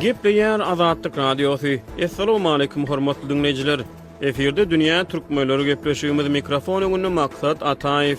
Gepleýär Azatlyk Radiosy. Assalamualaikum hormatly diňleýjiler. Efirde dünýä türkmenleri gepleşigimiz mikrofon öňünde Maksat Ataýew.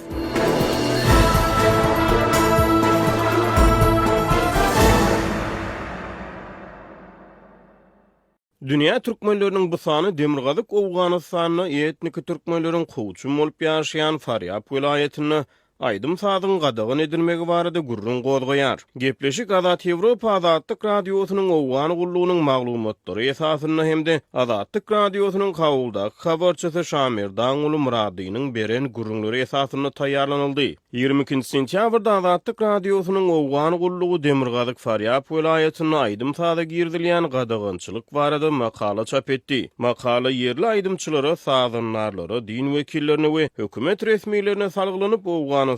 Dünýä türkmenleriniň bu sany Demirgazyk Owganystanda etniki türkmenleriň kowçum bolup ýaşaýan Farýap welaýatynda aýdym-sazyň gadagan edilmegi barada gürrüň gozgaýar. Gepleşik Azat Ýewropa Azatlyk Radiosynyň Owgan gullugynyň maglumatlary esasynda hem-de Azatlyk Radiosynyň Kabuldaky habarçysy Şamerdanguly Myradynyň beren gürrüňleri esasynda taýýarlanyldy. 22-nji sentýabrda Azatlyk Radiosynyň Owgan gullugy Demirgazyk Farýap welaýatynda aýdym-saza girizilýän gadagançylyk barada makala çap etdi. Makala ýerli aýdymçylara, sazandarlara, din wekillerine we hökümet resmilerine salgylanyp, Owganystanda,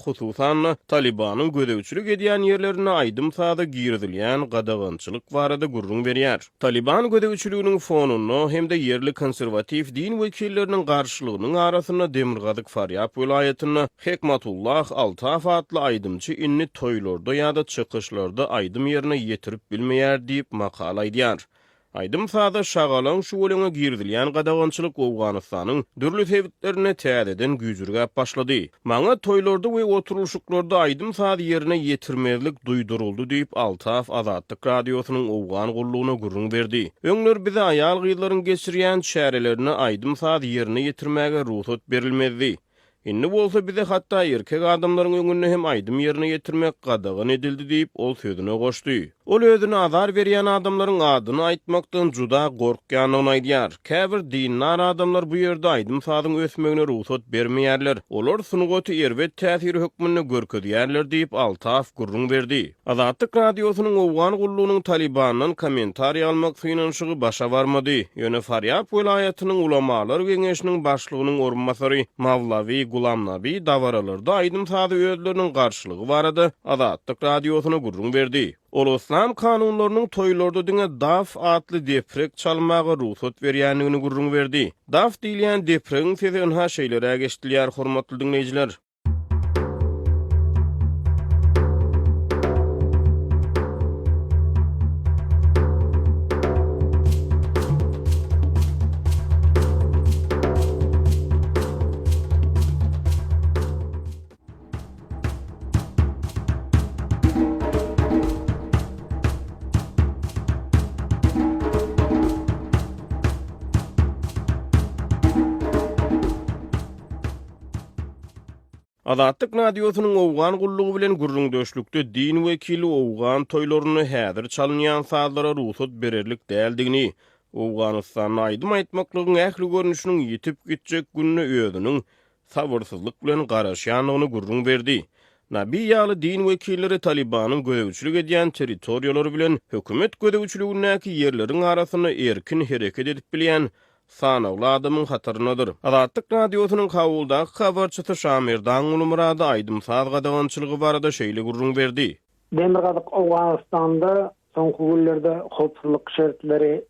hususan-da, Talybanyň gözegçilik edýän ýerlerinde aýdym-saza girizilýän gadagançylyk barada gürrüň berýär. Talyban gözegçiliginiň fonunda hem-de ýerli konserwatiw din wekilleriniň garşylygynyň arasynda Demirgazyk Farýap welaýatynda Hekmatullah Altaf atly aýdymçy indi toýlarda ýa-da çykyşlarda aýdym ýerine ýetirip bilmeýär diýip, makala aýdýar. Aýdym-saza şagalaň şüweleňe girizilýän gadagançylyk Owganystanyň dürli sebitlerinde täzeden güýjürgäp başlady. Maňa toýlarda we oturylyşyklarda aýdym-saz ýerine ýetirmezlik duýduryldy diýip, Altaf Azatlyk Radiosynyň Owgan gullugyna gürrüň berdi. Öňler bize aýal-gyzlaryň geçirýän çärelerinde aýdym-saz ýerine ýetirmäge rugsat berilmezdi. Indi bolsa bize hatda erkek adamlaryň öňünde hem aýdym ýerine ýetirmek gadagan edildi diýip, ol sözüne goşdy. Ol özüne azar berýän adamlaryň adyny aýtmakdan juda gorkýandygyny aýdýar. Käbir dindar adamlar bu ýerde aýdym-sazyň ösmegine rugsat bermeýärler. Olar sungaty erbet täsir hökmünde görkezýärler diýip, Altaf gürrüň berdi. Azatlyk Radiosynyň Owgan gullugynyň Talybandan kommentariý almak synanyşygy başa barmady. Ýöne Farýab welaýatynyň Ulamalar geňeşiniň başlygynyň orunbasary Mawlawi Gulamnabi dabaralarda aýdym-sazy özleriniň garşylygy barada Azatlyk Radiosyna gürrüň berdi. Ol yslam kanunlarynyň toýlarda diňe daf atly deprek çalmaga rugsat berýändigini gürrüň berdi. Daf diýilýän depregiň sesi ynha şeýleräk eşidilýär, hormatly diňleýjiler. Azatlyk Radiosynyň Owgan gullugy bilen gürrüňdeşlikde din wekili owgan toýlarynda häzir çalynýan sazlara rugsat bererlik däldigini, Owganystanda aýdym aýtmaklygyň ähli görnüşiniň ýitip gitjek gününe özüniň sabyrsyzlyk bilen garaşýandygyny gürrüň berdi. Nabi ýaly din wekilleri Talybanyň gözegçilik edýän territoriýalary bilen hökümet gözegçiligindäki ýerleriň arasynda erkin hereket edip bilýän sanawly adamyň hataryndadyr. Azatlyk Radiosynyň Kabuldaky habarçysy Şamerdan Gulumyrady aýdym-saz gadagançylygy barada şeýle gürrüň berdi. Demirgazyk Owganystanda soňky günlerde howpsuzlyk şertleri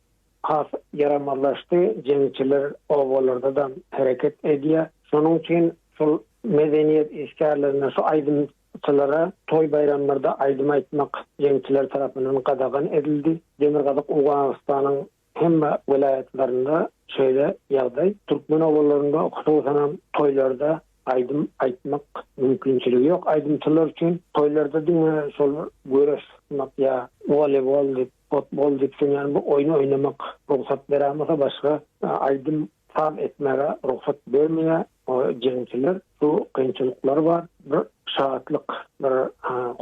has ýaramazlaşdy, jeňçiler obalarda-da hereket edýär. Şonuň üçin şol medeniýet işgärlerine, şu aýdymçylara toý-baýramlarda aýdym aýtmak jeňçiler tarapyndan gadagan edildi. Demirgazyk Owganystanyň hemme welaýatlarynda şeýle ýagdaý. Türkmen obalarynda, hususanam toýlarda aýdym aýtmak mümkinçiligi ýok aýdymçylar üçin. Toýlarda diňe şol göreş tutmak ýa woleýbol diýip, futbol diýip şonýaly bir oýun oýnamak rugsat berämasa başga aýdym saz etmäge rugsat bermeýär o jeňçiler. Şu kynçylyklar bar. Bir şatlyk, bir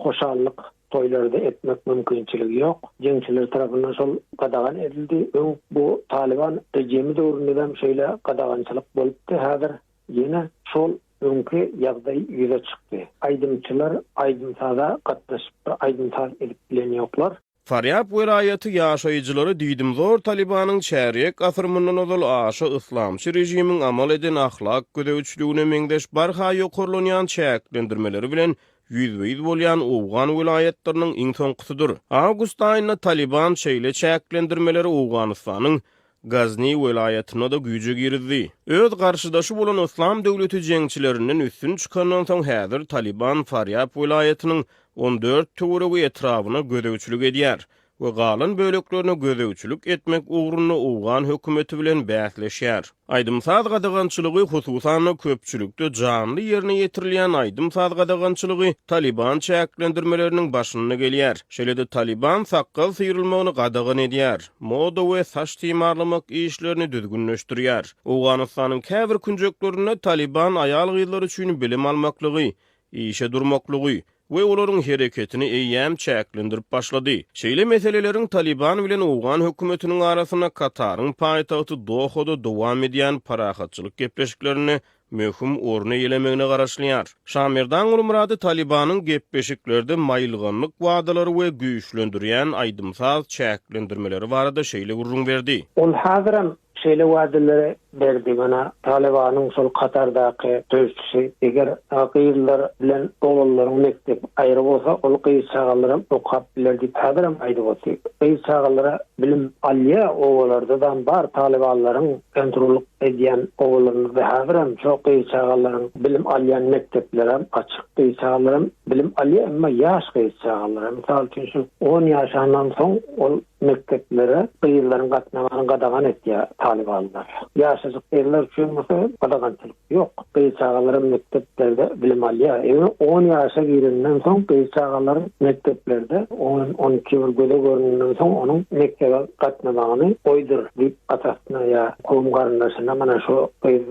hoşallyk toýlarda etmek mümkinçiligi ýok. Jeňçiler tarapyndan şol gadagan edildi. Öň bu Talyban rejimi döwründe hem şeýle gadagançylyk bolupdy. Häzir ýene şol öňki ýagdaý ýüze çykdy. Aýdymçylar aýdym-saza gatnaşyp bir aýdym-saz edip bilen ýoklar. Farýab welaýaty ýaşaýjylary diýdimzor Talybanyň çärýek asyr mundan ozal aşa yslamçy režimiň amal eden ahlak gözegçiligine meňzeş barha ýokarlanýan çäklendirmeleri bilen ýüzbe-ýüz bolýan owgan welaýatlarynyň iň soňkusydyr. Awgust aýynda Talyban şeýle çäklendirmeleri Owganystanyň Gazni welaýatynda-da güýje girizdi. Öz garşydaşy bolan Yslam döwleti jeňçilerinden üstün çykandan soň häzir Talyban Farýab welaýatynyň 14 töweregi etrabyna gözegçilik edýär. we galan böleklerine gözegçilik etmek ugrunda owgan hökümeti bilen bäsleşýär. Aýdym-saz gadagançylygy, hususan-da, köpçülikde janly ýerine ýetirilýän aýdym-saz gadagançylygy Talyban çäklendirmeleriniň başynda gelýär. Şeýle-de Talyban sakgal syrylmagyny gadagan edýär, moda we saç timarlamak işlerini düzgünleşdirýär. Owganystanyň käbir künjeklerinde Talyban aýal-gyzlar üçin bilim almaklygy, işe durmaklygy we olaryň hereketini eýýäm çäklendirip başlady. Şeýle meseleleriň Talyban bilen owgan hökümetiniň arasynda Kataryň paýtagty Dohada dowam edýän parahatçylyk gepleşiklerinde möhüm orun eýelemegine garaşylýar. Şamerdan Gulmyrady Talybanyň gepleşiklerde maýylganlyk wadalary we güýçlendirýän aýdym-saz çäklendirmeleri barada şeýle gürrüň berdi. Ol häzirem Şeýle wadaleri berdi. Mana Talybanyň şol Katardaky sözçüsi, Eger gyzlar bilen oglanlaryň mekdebi aýry bolsa, ol gyz çagalaram okap biler diýip häzirem aýdyp otyr. Gyz çagalara bilim alýa obalardadam bar talybanlaryň kontrollyk edýän obalarynda häzirem şo gyz çagalaryň bilim alýan mekdeplerem açyk. Gyz çagalaram bilim alýa emma ýaş gyz çagalara mysal üçin şu on ýaşandan soň ol Mekdeplere gyzlaryň gatnamagyny gadagan etýär talybanlar. Ýaşajyk gyzlar üçin bolsa gadagançylyk ýok. Gyz çagalaram mekdeplerde bilim alýar. Ýöne on ýaşa girenden soň gyz çagalaryň mekdeplerde on, 12 bir göze görnenden soň onuň mekdebe gatnamagyny goýdur diýip atasyna ýa kowum-garyndaşyna mana şu gyz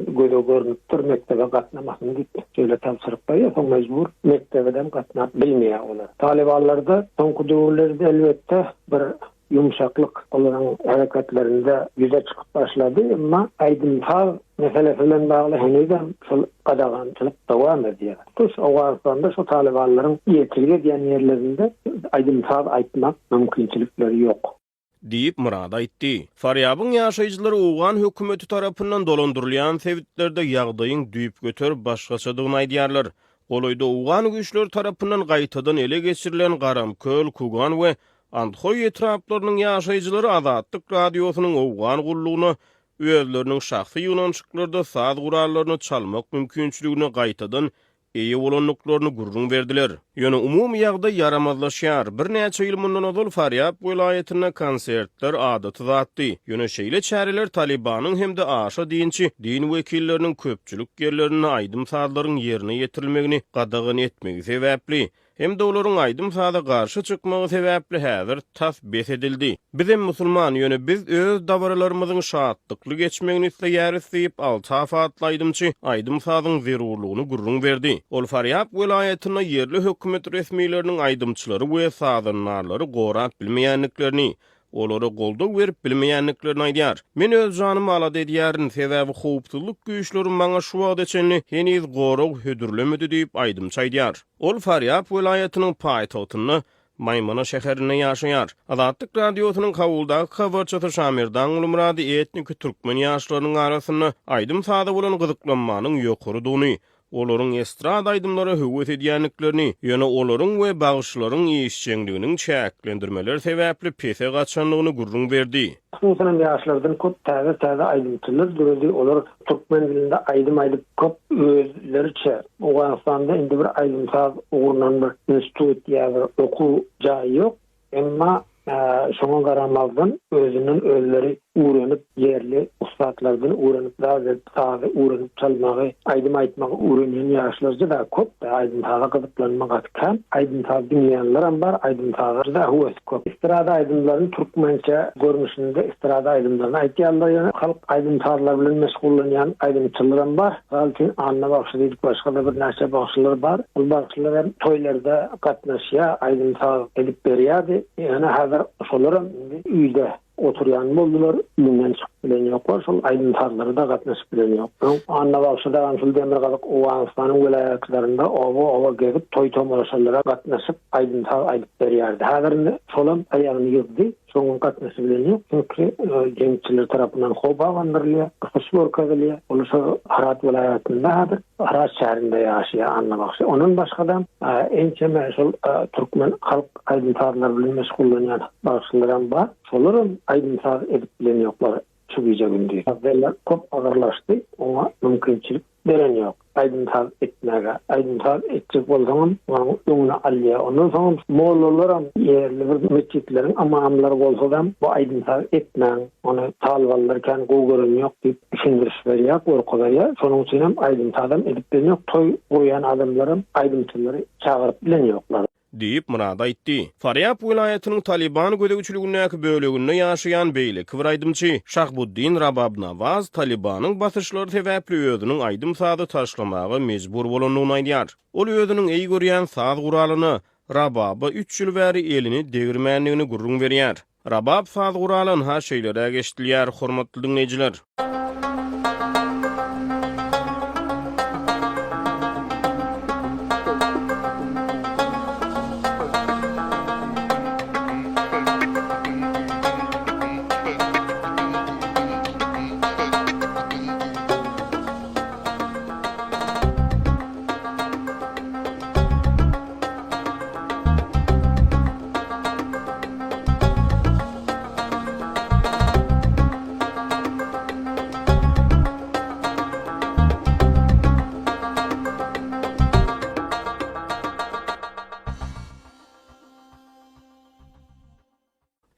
göze görnüpdir mekdebe gatnamasyn diýip şeýle tabşyryk berýär. Soň mejbur mekdebedem gatnap bilmeýär olar. Talybanlarda soňky döwürlerde elbetde bir ýumşaklyk olaryň hereketlerinde ýüze çykyp başlady, emma aýdym-saz meselesi bilen bagly henizem şol gadagançylyk dowam edýär. Tutuş Owganystanda şu talybanlaryň ýetilgi edýän ýerlerinde aýdym-saz aýtmak mümkinçilikleri ýok. Diýip, Murad aýtdy. Farýabyň ýaşaýjylary owgan hökümeti tarapyndan dolandyrylýan sebitlerde ýagdaýyň düýpgöter başgaçadygyny aýdýarlar. Golaýda owgan güýçleri tarapyndan gaýtadan ele geçirilen Garamköl, Kugan we Andhoý etraplarynyň ýaşaýjylary Azatlyk Radiosynyň Owgan gullugyna özleriniň şahsy ýygnanyşyklarda saz gurallaryny çalmak mümkinçiligine gaýtadan eýe bolandyklaryny gürrüň berdiler. Ýöne umumy ýagdaý ýaramazlaşýar. Birnäçe ýyl mundan ozal Farýab welaýatynda konsertler adaty zatdy. Ýöne şeýle çäreler Talybanyň hem-de aşa dinçi din wekilleriniň köpçülik ýerlerinde aýdym-sazlaryň ýerine ýetirilmegini gadagan etmegi sebäpli, hem-de olaryň aýdym-saza garşy çykmagy sebäpli häzir tas bes edildi. Bizem musulman, ýöne biz öz dabaralarymyzyň şatlykly geçmegini isleýäris diýip, Altaf atly aýdymçy aýdym-sazyň zerurlygyny gürrüň berdi. Ol Farýab welaýatynda ýerli hökümet resmileriniň aýdymçylary we sazandarlary gorap bilmeýändiklerini, olara goldaw berip bilmeýändiklerini aýdýar. Men öz janymy alada edýärin, sebäbi howpsuzlyk güýçleri maňa şu wagta çenli heniz gorag hödürlemedi diýip, aýdymçy aýdýar. Ol Farýab welaýatynyň paýtagtynda, Maýmana şäherinde ýaşaýar. Azatlyk Radiosynyň Kabuldaky habarçysy Şamerdan Gulmyrady etniki türkmen ýaşlarynyň arasynda aýdym-saza bolan gyzyklanmanyň ýokarydygyny, olaryň estrada aýdymlara höwes edýändiklerini, ýöne olaryň we bagşylaryň işjeňliginiň çäklendirmeler sebäpli pese gaçandygyny gürrüň berdi. Hususan hem ýaşlardan köp täze-täze aýdymçylar döredi, olar türkmen dilinde aýdym aýdyp köp özleriçe Owganystanda indi bir aýdym-saz ugrundan bir institut ýa bir okuw jaýy ýok. Emma şoňa garamazdan özünden özleri öwrenip, ýerli ussatlardan öwrenip, saz edip, sazy öwrenip çalmagy, aýdym aýtmagy öwrenýän ýaşlar juda köp-de, aýdym-saza gyzyklanma gaty kän. Aýdym-saz diňleýänlerem bar, aýdym-saza juda höwes köp. Estrada aýdymlaryny türkmençe görnüşinde estrada aýdymlaryny aýtýarlar, ýöne halk aýdym-sazlary bilen meşgullanýan aýdymçylaram bar. Mysal üçin, Anna bagşy diýdik, başga-da birnäçe bagşylar bar. Ol bagşylar hem toýlarda gatnaşýar, aýdym-saz edip berýärdi. Ýöne häzir şolaram indi öýde oturýan boldular, öýünden çykyp bilen ýoklar, şol aýdym-sazlara-da gatnaşyp bilen ýok. Öň Anna bagşy dagam şul demirgazyk Owganystanyň welaýatlarynda oba-oba gezip, toý-tomaşalara gatnaşyp, aýdym-saz aýdyp berýärdi. Häzir indi şolam aýagyny ýygdy. Şoňa gatnaşy bilen ýok, çünki jeňçiler tarapyndan howp abandyrylýar, gysyş görkezilýär. Ol şo Hyrat welaýatynda häzir, Hyrat şäherinde ýaşaýar Anna bagşy. Ondan başga-da ençeme şol türkmen halk aýdym-sazlary bilen meşgullanýan bagşylaram bar. Şolaram aýdym-saz edip bilen ýoklar. şu gije-gündiz. Ýagdaýlar köp agyrlaşdy, oňa mümkinçilik beren ýok aýdym-saz etmäge. Aýdym-saz etjek bolsaňam, onuň öňüni alýar. Ondan soňam mollalaram, ýerli bir metjitleriň ymamlary bolsadam, bu aýdym-saz etmäň, ony talybanlar kän gowy gören ýok diýip düşündiriş berýär, gorky berýär. Şonuň üçinem aýdym-sazam edip bilenok, toý gurýan adamlaram aýdymçylary çagyryp bilen ýoklar. Diýip, Myrat aýtdy. Farýab welaýatynyň Talyban gözegçiligindäki böleginde ýaşaýan beýleki bir aýdymçy Şahbuddin Rababnawaz Talybanyň basyşlary sebäpli özüniň aýdym-sazy taşlamaga mejbur bolandygyny aýdýar. Ol özüniň eý görýän saz guralyna, rababa üç ýyl bäri elini degirmändigini gürrüň berýär. Rabab saz guraly ynha şeýleräk eşidilýär, hormatly diňleýjiler.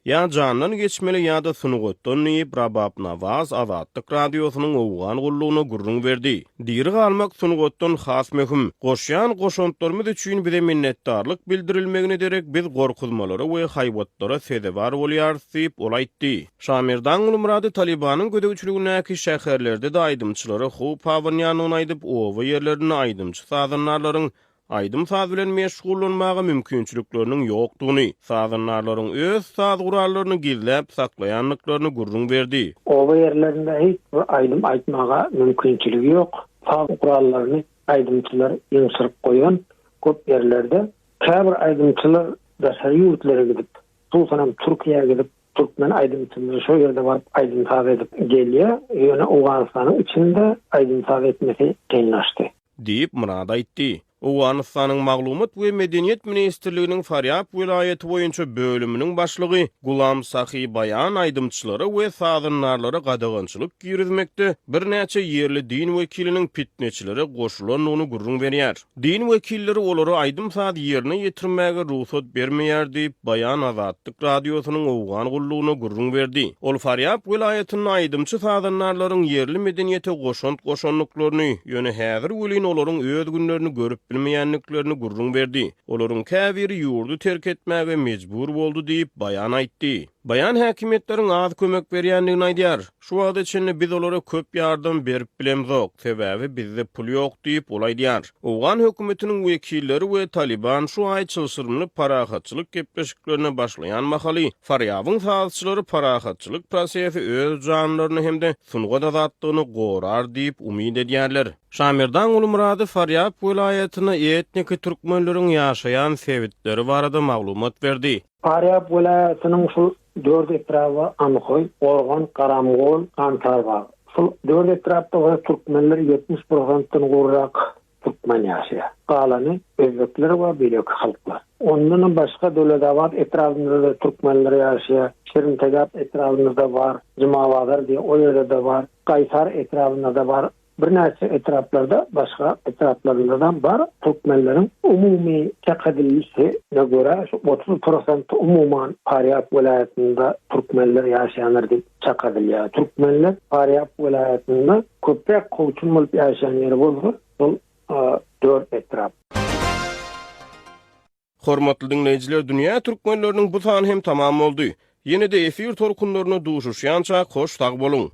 Ýa jandan geçmeli ýa-da sungatdan diýip, Rabab Nawaz Azatlyk Radiosynyň Owgan gullugyna gürrüň berdi. Diri galmak sungatdan has möhüm. Goşýan goşantlarymyz üçin bize minnetdarlyk bildirilmegine derek biz gorkuzmalara we haýbatlara sezewar bolýarys diýip, ol aýtdy. Şamerdan Gulmyrady Talybanyň gözegçiligindäki şäherlerde-de aýdymçylara howp abanýandygyny aýdyp, oba ýerlerinde aýdymçy-sazandarlaryň aýdym-saz bilen meşgullanmaga mümkinçilikleriniň ýokdugyny, sazandarlaryň öz saz gurallaryny gizläp saklaýandyklaryny gürrüň berdi. Oba ýerlerinde hiç bir aýdym aýtmaga mümkinçiligi ýok. Saz gurallaryny aýdymçylar ýygşyryp goýan köp ýerlerde. Käbir aýdymçylar daşary ýurtlara gidip, hususanam Türkiýä gidip, türkmen aýdymçylary şo ýerde baryp aýdym-saz edip gelýär. Ýöne Owganystanyň içinde aýdym-saz etmesi kynlaşdy. Diýip, Myrat aýtdy. Owganystanyň Maglumat we medeniýet ministrliginiň Farýab welaýaty boýunça bölüminiň başlygy Gulam Sahi Baýan aýdymçylara we sazandarlara gadagançylyk girizmekde birnäçe ýerli din wekiliniň pitneçilere goşulandygyny gürrüň berýär. Din wekilleri olara aýdym-saz ýerine ýetirmäge rugsat bermeýär diýip, Baýan Azatlyk Radiosynyň Owgan gullugyna gürrüň berdi. Ol Farýab welaýatynda aýdymçy-sazandarlaryň ýerli medeniýete goşant goşandyklaryny, ýöne häzir welin olaryň öz günlerini görüp bilmeýändiklerini gürrüň berdi. Olaryň käbiri ýurdy terk etmäge mejbur boldy diýip, Baýan aýtdy. Baýan häkimiýetleriň az kömek berýändigini aýdýar. Şu wagta çenli biz olara köp ýardam berip bilemzok, sebäbi bizde pul ýok diýip, ol aýdýar. Owgan hökümetiniň wekilleri we Talyban şu aý çylşyrymly parahatçylyk gepleşiklerine başlaýan mahaly, Farýabyň sazçylary parahatçylyk prosesi öz janlaryny hem-de sungat azatlygyny gorar diýip umyt edýärler. Şamerdan Gulmyrady Farýab welaýatynda etniki türkmenleriň ýaşaýan sebitleri barada maglumat berdi. Farýab welaýatynyň şul dört etraby Anhoý, Gorgan, Garamgol, Gantarbag. Şul dört etrapda bolsa türkmenler 70 prosentden gowrak türkmen ýaşaýar. Galany özbekler we beýleki halklar. Ondanam başga Döwletabat etrabynda-da türkmenler ýaşaýar. Şirintegap etrabynda-da bar, Jumabazar diýip o ýerde-de bar. Gaýsar etrabynda-da bar. Birnäçe etraplarda başga etraplarynda-da bar türkmenleriň umumy çak edilişine görä şu 30 prosent umuman Farýab welaýatynda türkmenler ýaşaýandyr diýip çak edilýär. Türkmenler Farýab welaýatynda köpräk kowçum bolup ýaşaýan ýeri bolsa şol dört etrap. Hormatly diňleýjiler dünýä türkmenleriniň bu sany hem tamam boldy. Ýene-de efir tolkunlarynda duşuşýançak hoş sag boluň.